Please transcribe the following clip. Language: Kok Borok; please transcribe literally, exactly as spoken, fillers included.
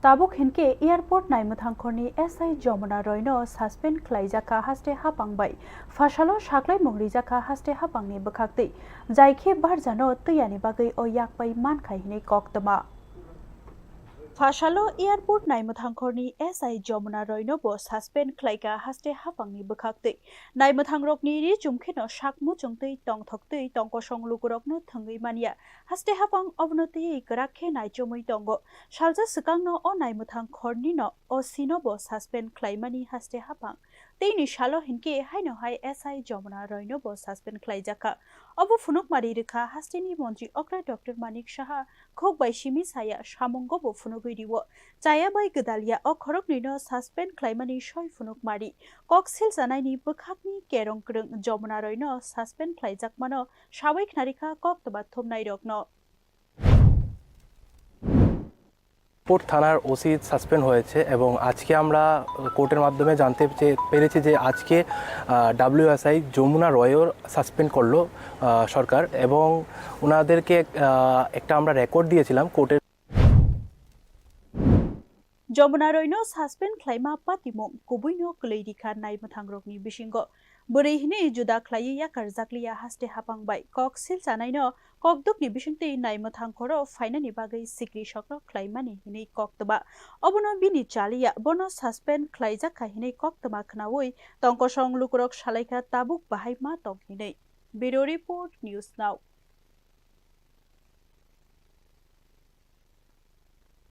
Tabuk hinkhe airport naimwthangkhorni S I Jomuna Roy no suspend khlaijakha haste hapang bai. Phasalo saklaimung rijakha haste hapangni bwkhaktwi. Jai khe barjano twiyani bagwi o yak pai mankha hinwi koktwma. Phasalo airport naimwthangkhorni S I Jomuna Roy no bo suspend khlaikha haste hapangni bwkhaktwi. Naimwthangrokni ri chumkheno sak muchungtwi tongthoktwi tongkosong lukurokno thwngwi manya. Haste hapang obono twiwi kwrak khe naichomwi tongo. Salsa swkangno o naimwthang khornino O C no bo suspend khlaimani haste hapang. Teini salo hinkhe haino hai S I Jomuna Roy no bo suspend khlaijakha. Obo phunukmari rwkha hasteni montri okra Doctor Manik Saha khuk bai simi saya samungo bo phunugwi rio. Chaya bai gwdalya o khoroknwino suspend khlaimani soi phunukmari. Kok silchanaini bwkhakni kerong kwrwng Jomuna Roy no suspend khlaijakmano sawi khnarikha koktwma thumnairokno. Court থানার OC suspend হয়েছে এবং আজকে আমরা কোর্টের মাধ্যমে জানতে চে- পেরেছি যে আজকে ডাব্লিউএসআই যমুনা রয়ও সাসপেন্ড করলো আহ, সরকার এবং ওনাদেরকে আহ, একটা আমরা রেকর্ড দিয়েছিলাম কোর্টের Jomuna Roy no suspend khlaima patimung kubui no kwlwi rikha naimwthangrokni bisingo. Bwrwi hinwi juda khlaiwi yakarjakliya haste hapang bai kok silchanaino kokdukni bisingtwi naimwthang khoro phainani bagwi sikri sokro khlaimani hinwi koktwma. Obono bini chaliya bono suspend khlaijakha hinwi koktwma khnaui tongkosong lukurok salaikha tabuk bahai ma tong hinwi. Bureau Report, News Now.